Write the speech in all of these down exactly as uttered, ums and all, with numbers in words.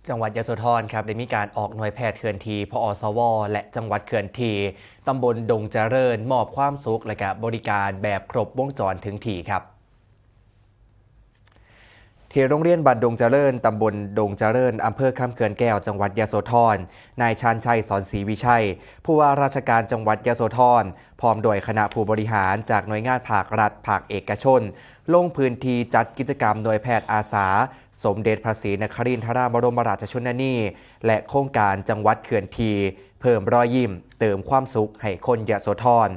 จังหวัดยโสธรครับ ได้มีการออกหน่วยแพทย์เคลื่อนที่ พอสว และจังหวัดเคลื่อนที่ ตำบลดงเจริญ มอบความสุขและก็บริการแบบครบวงจรถึงที่ครับ ที่โรงเรียนบ้านดงเจริญ ตำบลดงเจริญ อำเภอคำเขื่อนแก้ว จังหวัดยโสธร นายชาญชัย สอนศรีวิชัย ผู้ว่าราชการจังหวัดยโสธร พร้อมด้วยคณะผู้บริหารจากหน่วยงานภาครัฐ ภาคเอกชน ลงพื้นที่จัดกิจกรรมหน่วยแพทย์อาสา สมเด็จพระศรีนครินทราบรมราชชนนี และโครงการจังหวัดเคลื่อนที่ เพิ่มรอยยิ้ม เติมความสุขให้คนยโสธร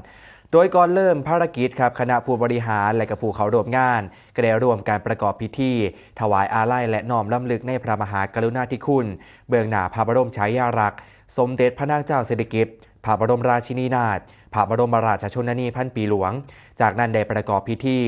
โดยก่อนเริ่มภารกิจครับ คณะผู้บริหารและก็ผู้เข้าร่วมงาน ก็ได้ร่วมการประกอบพิธี ถวายอาลัยและน้อมรำลึกในพระมหากรุณาธิคุณ เบื้องหน้าพระบรมฉายาลักษณ์ สมเด็จพระนางเจ้าสิริกิติ์ พระบรมราชินีนาถ พระบรมราชชนนีพันปีหลวง จากนั้นได้ประกอบพิธี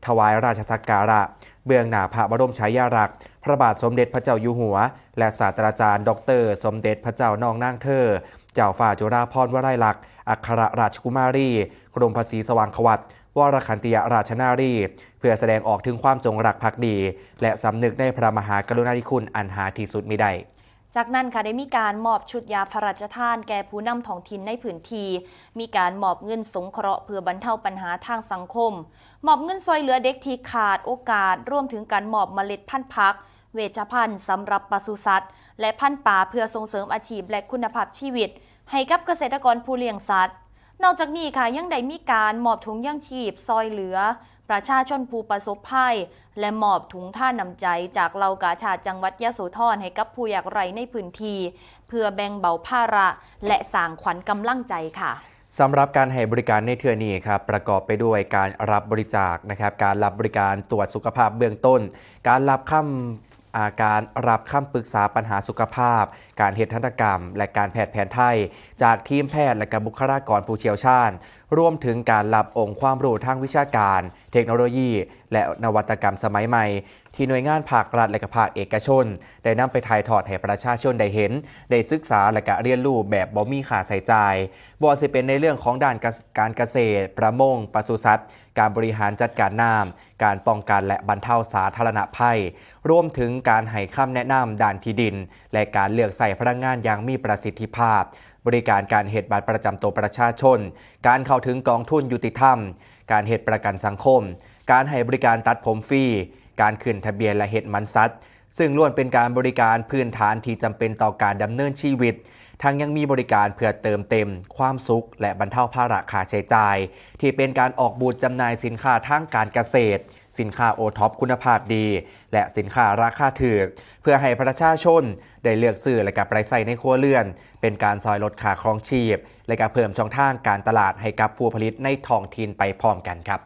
ถวายราชสักการะ เบื้องหน้าพระบรมฉายาลักษณ์ พระบาทสมเด็จพระเจ้าอยู่หัว และศาสตราจารย์ ดอกเตอร์ สมเด็จพระเจ้านองนางเธอ เจ้าฟ้าจุฬาภรณ์วลัยลักษณ์ อัครราชกุมารี กรมพระศรีสว่างควัต วรคันติยราชนารี เพื่อแสดงออกถึงความจงรักภักดี และสำนึกในพระมหากรุณาธิคุณอันหาที่สุดมิได้ จากนั้นค่ะได้มีการมอบชุดยาพระราชทานแก่ผู้นำท้องถิ่นในพื้นที่ มีการมอบเงินสงเคราะห์เพื่อบรรเทาปัญหาทางสังคม มอบเงินซอยเหลือเด็กที่ขาดโอกาส รวมถึงการมอบเมล็ดพันธุ์ผัก เวชภัณฑ์สำหรับปศุสัตว์ และพันธุ์ปลาเพื่อส่งเสริมอาชีพและคุณภาพชีวิต ให้กับเกษตรกรผู้เลี้ยงสัตว์ นอกจากนี้ค่ะยังได้มีการมอบถุงยางชีพซอยเหลือ ประชาชนผู้ประสบภัย และมอบถุงทานน้ำใจจากเหล่ากาชาดจังหวัดยโสธรให้กับผู้ยากไร้ในพื้นที่ เพื่อแบ่งเบาภาระ และสร้างขวัญกำลังใจค่ะ สำหรับการให้บริการในเทื่อนี้ครับ ประกอบไปด้วยการรับบริจาคนะครับ การรับบริการตรวจสุขภาพเบื้องต้น การรับคำอ่าการรับคำปรึกษาปัญหาสุขภาพ การเฮ็ดทันตกรรม และการแพทย์แผนไทย จากทีมแพทย์และก็บุคลากรผู้เชี่ยวชาญ รวมถึงการรับองค์ความรู้ทางวิชาการ เทคโนโลยี และนวัตกรรมสมัยใหม่ ที่หน่วยงานภาครัฐและก็ภาคเอกชน ได้นำไปถ่ายทอดให้ประชาชนได้เห็น ได้ศึกษาและก็เรียนรู้แบบบ่มีค่าใช้จ่าย บ่ว่าสิเป็นในเรื่องของด้านกะ- การเกษตร ประมง ปศุสัตว์ การบริหารจัดการน้ำ การป้องกันและบรรเทาสาธารณภัย รวมถึงการให้คำแนะนำด้านที่ดิน และการเลือกใช้พลังงานอย่างมีประสิทธิภาพ บริการการเฮ็ดบัตรประจำตัวประชาชน การเข้าถึงกองทุนยุติธรรม การเฮ็ดประกันสังคม การให้บริการตัดผมฟรี การขึ้นทะเบียนและเฮ็ดหมันสัตว์ ซึ่งล้วนเป็นการบริการพื้นฐานที่จำเป็นต่อการดำเนินชีวิต ทั้งยังมีบริการเพื่อเติมเต็มความสุข และบรรเทาภาระค่าใช้จ่าย ที่เป็นการออกบูธจำหน่ายสินค้าทางการเกษตร สินค้าโอท็อปคุณภาพดี และสินค้าราคาถูก เพื่อให้ประชาชนได้เลือกซื้อและก็ไปใช้ในครัวเรือน เป็นการซอยลดค่าครองชีพ และก็เพิ่มช่องทางการตลาดให้กับผู้ผลิตในท้องถิ่นไปพร้อมกันครับ